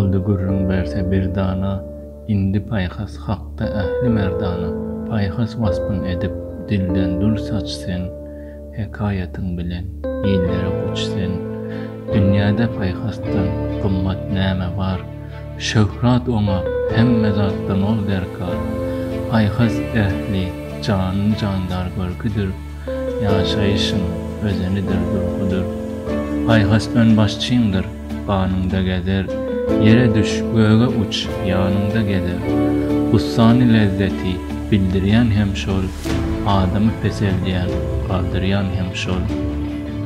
Boldy gürrüň berse bir dana, Indi paýhas hakda ähli merdana. Paýhas waspyn edip, dilden dür saç sen, Hekaýatyň bilen illere guç sen. Dünýäde paýhasdan gymmat näme bar? Şöhrat oňa hemme zatdan ol derkar. Paýhas ähli janly-jandar görküdir, Ýaşaýşyň özenidir, durkudyr. Paýhas önbaşçyňdyr, ganyňda gezer, Ýere düş, göge uç, ýanyňda gezer. Gussany lezzeti bildirýän hem şol, Adamy peseldýän, galdyrýan hem şol.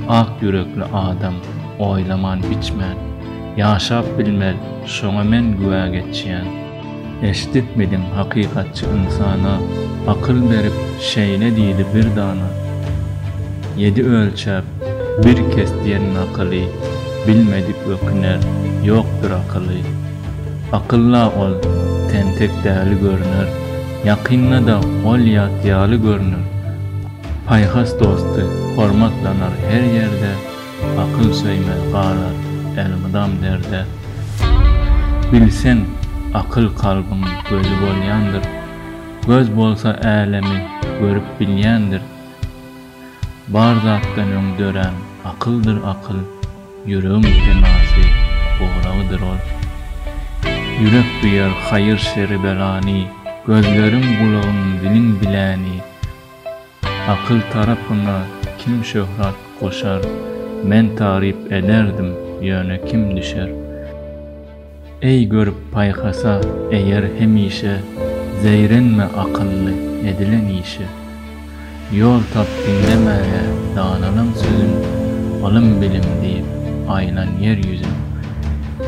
Ak ýürekli adam oýlaman biçmän, Ýaşap bilmez, şoňa men güwä geçýän. Eşidipmidiň hakykatçy ynsana Akyl berip şeýle diýdi bir dana, Ýedi ölçäp, bir kes diýen nakyly Bilmedik öküner, ýokdur akyly. Akylla ol, tentek däli görüner, Ýakynda-da ol ýat ýaly görüner. Paýhas dosty hormatlanar her ýerde, Akyl söýmez galar elmydam derde. Bilseň, akyl kalbyň gözi bolýandyr, Göz bolsa älemi görüp bilýändir. Bar zatdan öň dörän akyldyr akyl, Ýüregiň penasy, goragydyr ol. Ýürek duýar haýyr-şeri belany, Gözleriň, gulagyň, diliň biläni. Akyl tarapyňa kim şöhrat goşar, Men taryp ederdim, ýöne kim düşer? Eý görüp paýhasa eýer hemişe, Zeýrenme akylly edilen işe. Ýol tap diňlemäge danalaň sözün, Ylym-bilim diýip aýlan ýer ýüzün.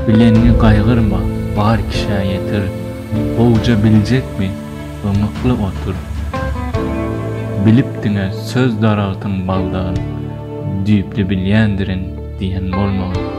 Bilenňi gaýgyrma, bar kişä ýetir, Gowja biljekmi, Ymykly otur. Bilip diňe söz daragtyň baldagyn, Düýpli bilýändirin diýen bolmagyn.